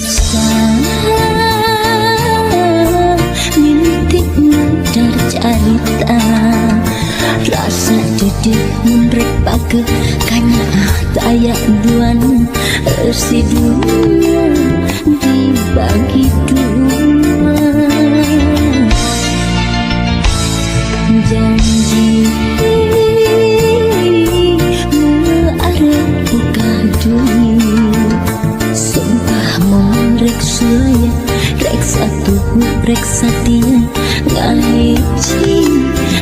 Asa mimpi mudar carita rasa dedeh mun rek pake kanyaah taya duan eusi dunia dibagi dua janji arep buka deui sumpah moal rek sulaya rek satu rek satia ngahiji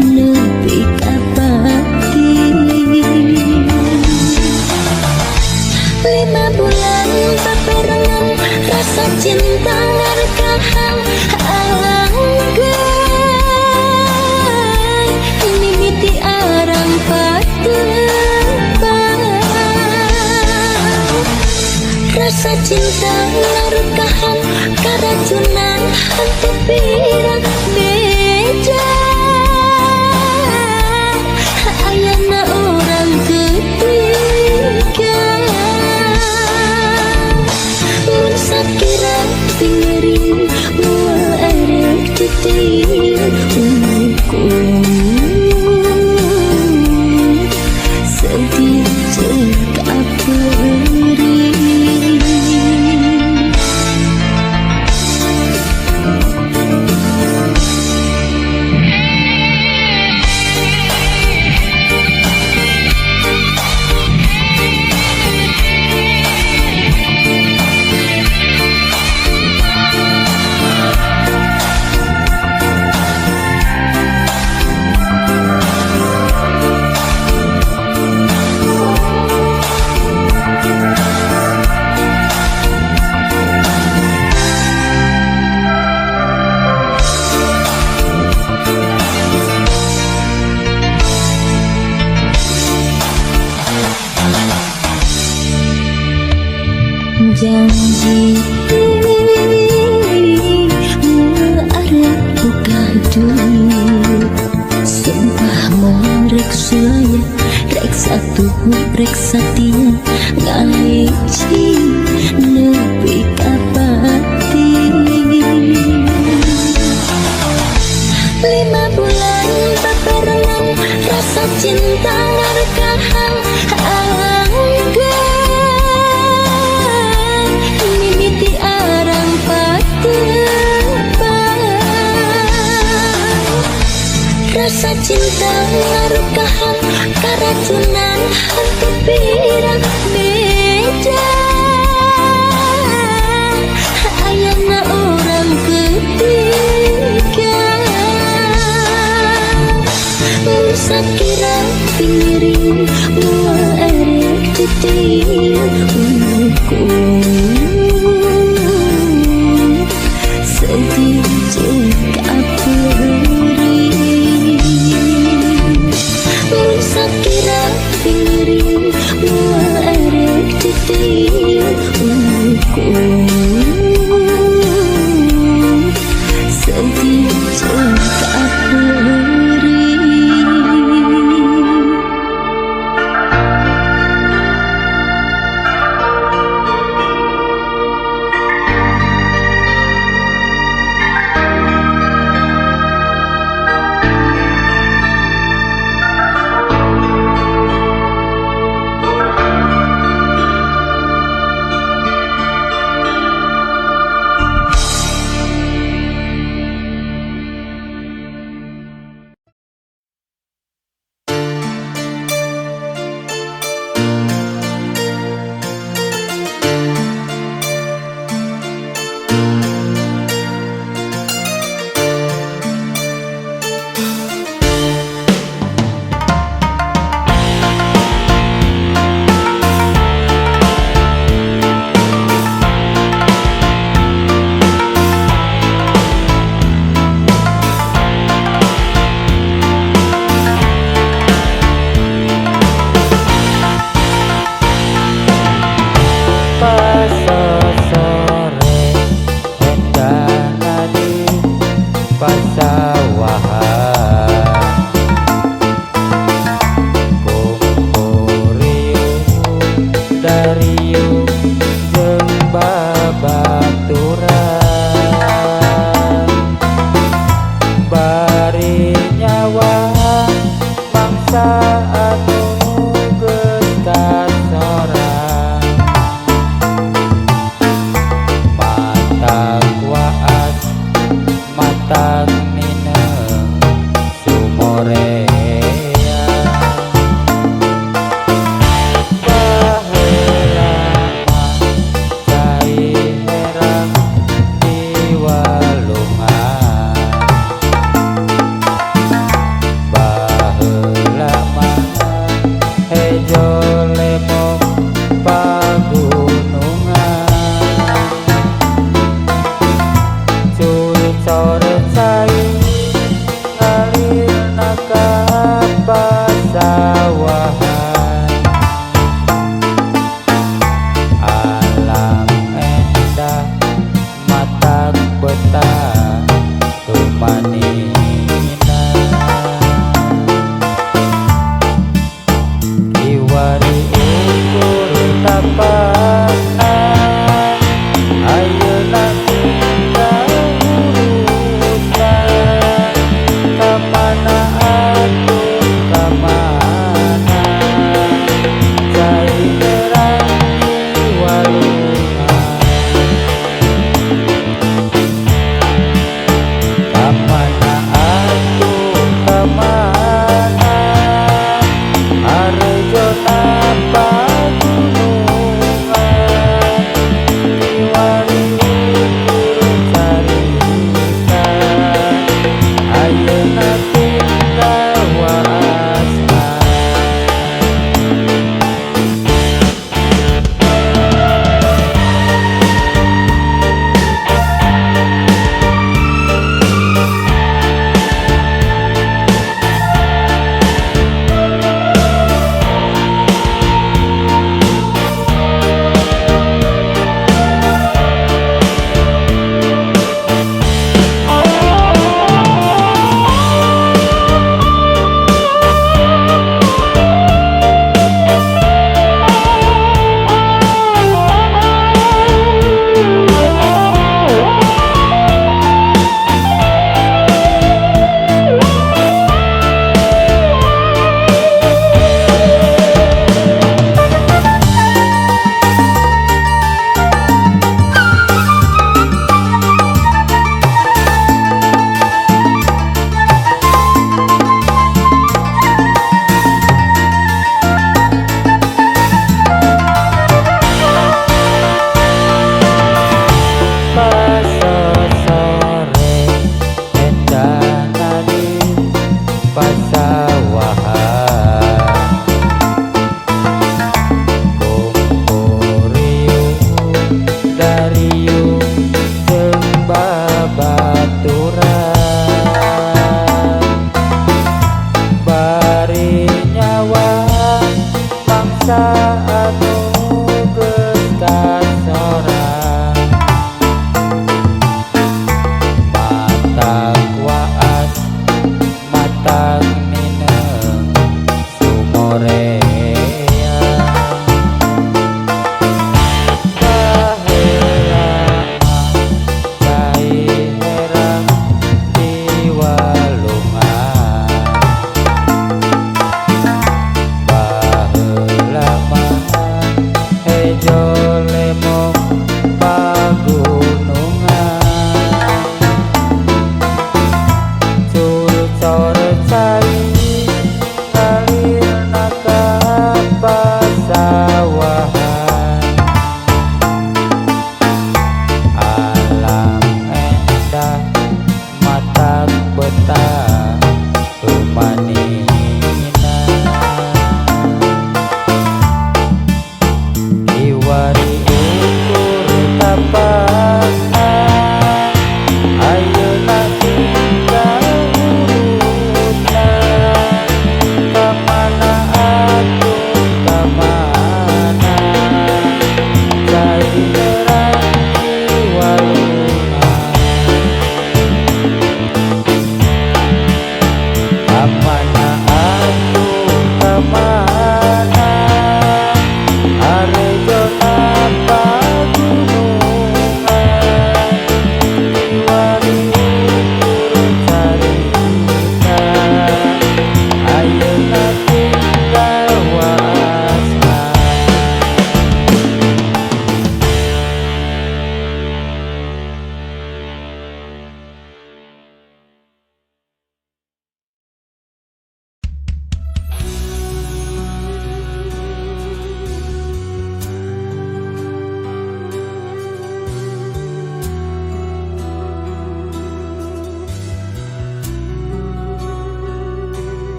nepi ka pati 5 bulan babarengan rasa cinta ngarkahan alangkeun mimiti arang patepang rasa cinta ngarukahan karacunan hantu pirang beja ayana orang ketiga mun sakira pingering moal erek deui ukur sedih jeung kapeurih. Janji moal arep buka deui sumpah moal rek sulaya rek satu rek satia ngahiji nepi ka pati 5 bulan babarengan rasa cinta ngarkahan alangkeun mimiti arang patepang rasa cinta ngarukahan karacunan hantu pirang beja ayana orang ketiga mun sakira pingering moal erek deui ukur sedih jeung kapeurih mun sakira pingering moal erek deui ukur sedih jeung kapeurih.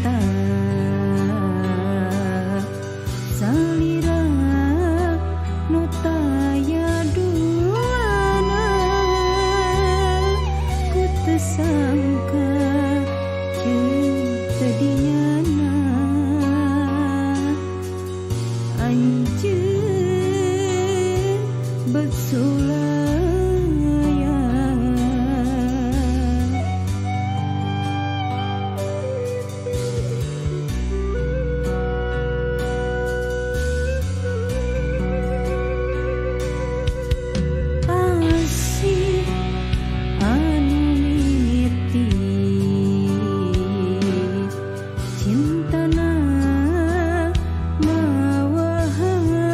cinta salira nu taya duana. Ku teu sangka cinta dinyana anjeun bet sulaya. Asih anu mimiti cintana mawa hati.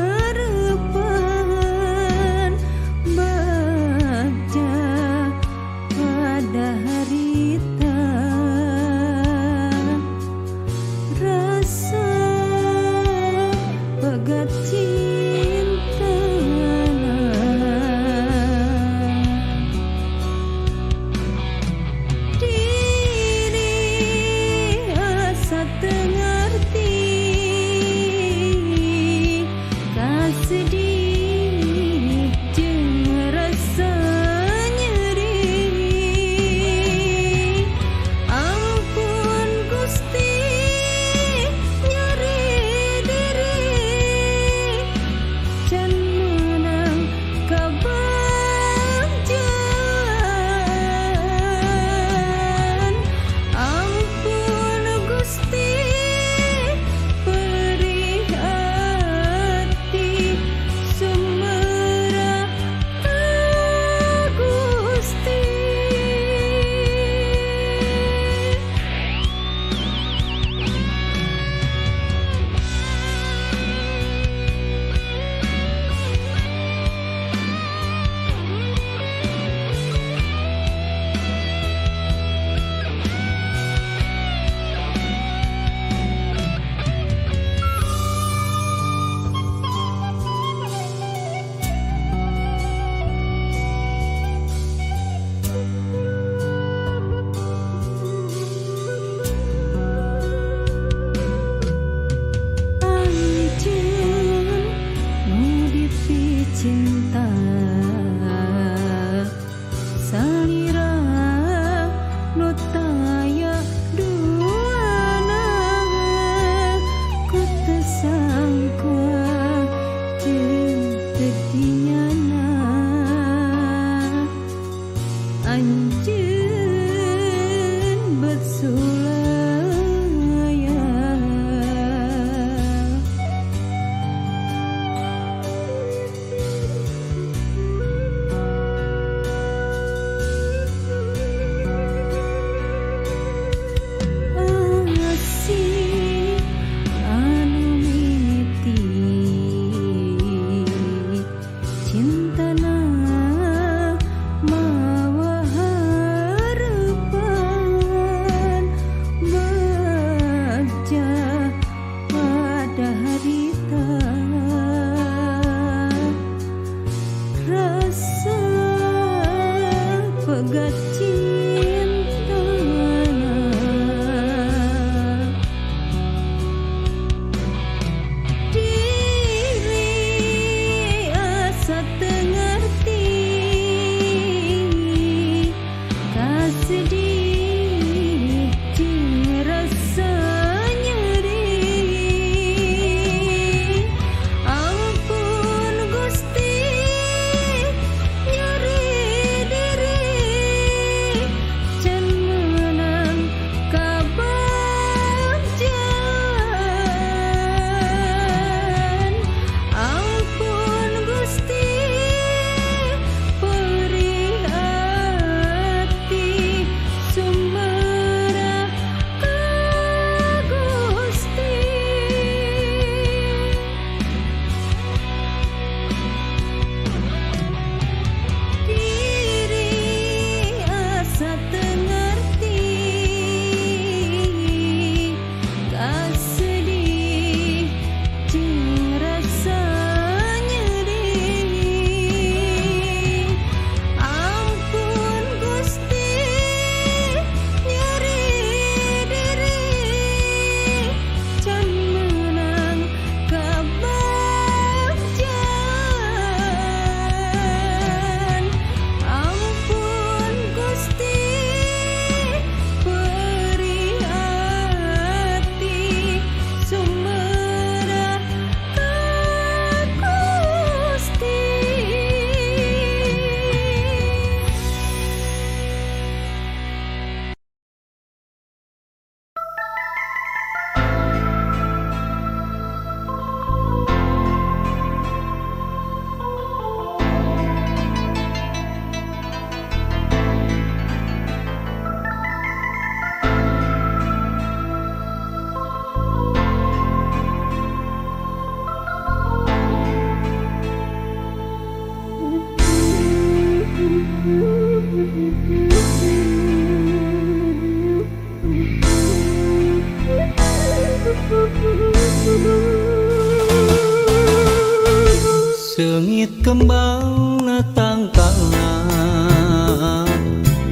Seungit kembang na tangkalna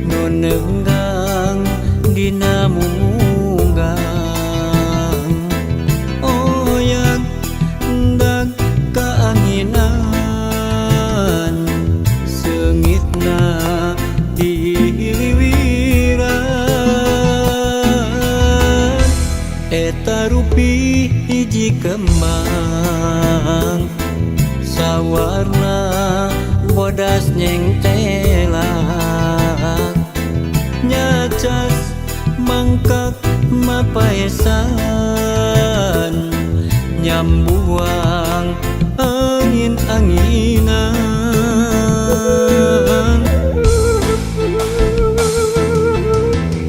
nu neunggang dina mumunggang oyag dag kaanginan seungitna diliwiran eta rupi hiji kembang sawarna bodas nyengtelak nyacas mangkak mapaesan nyambuang angin-anginan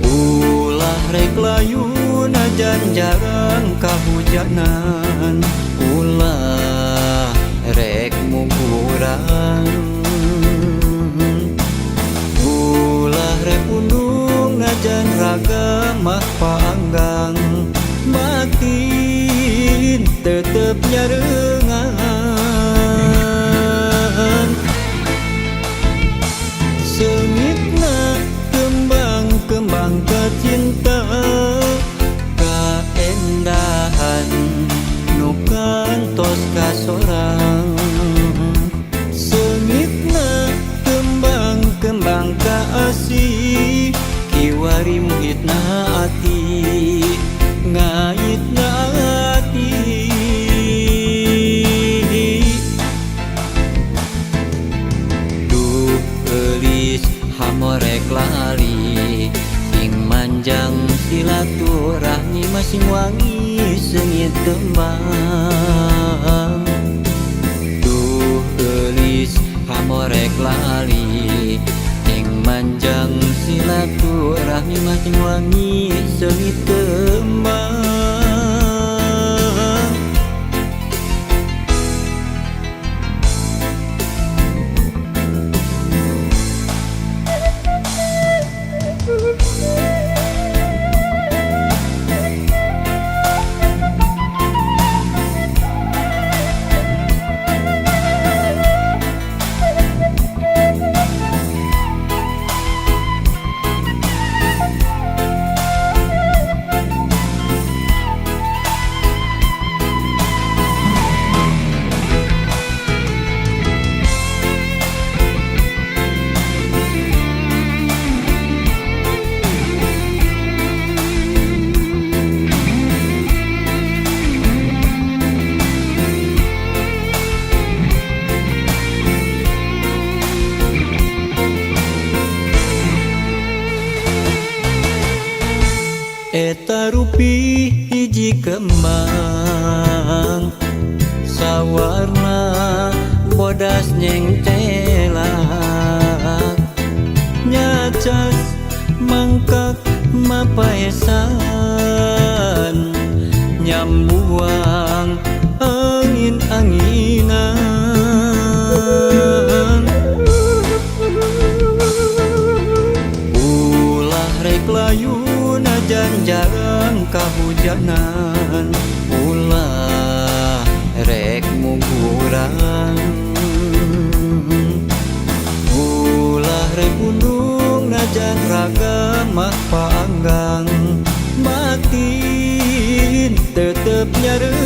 ulah rek layu najan jarang kahujanan ulah rek mugurang ulah rek pundung najan raga mah panggang batin tetep nyarengan seungitna kembang-kembang kacinta kaendahan nu kantos kasorang seungitna kembang-kembang kaasih kiwari muhitna ati ngaitna ati duh geulis hamorek lali sing manjang silaturahmi masing wangi seungit kembang duh geulis hamorek lali sing manjang silaturahmi masing wangi seungit kembang. Eta rupi hiji kembang sawarna bodas nyengtelak nyacas mangkak mapaesan nyambuang angin-anginan ulah rek layu najan jarang kahujanan ulah rek mugurang ulah rek pundung najan raga mah panggang batin tetep nyarengan.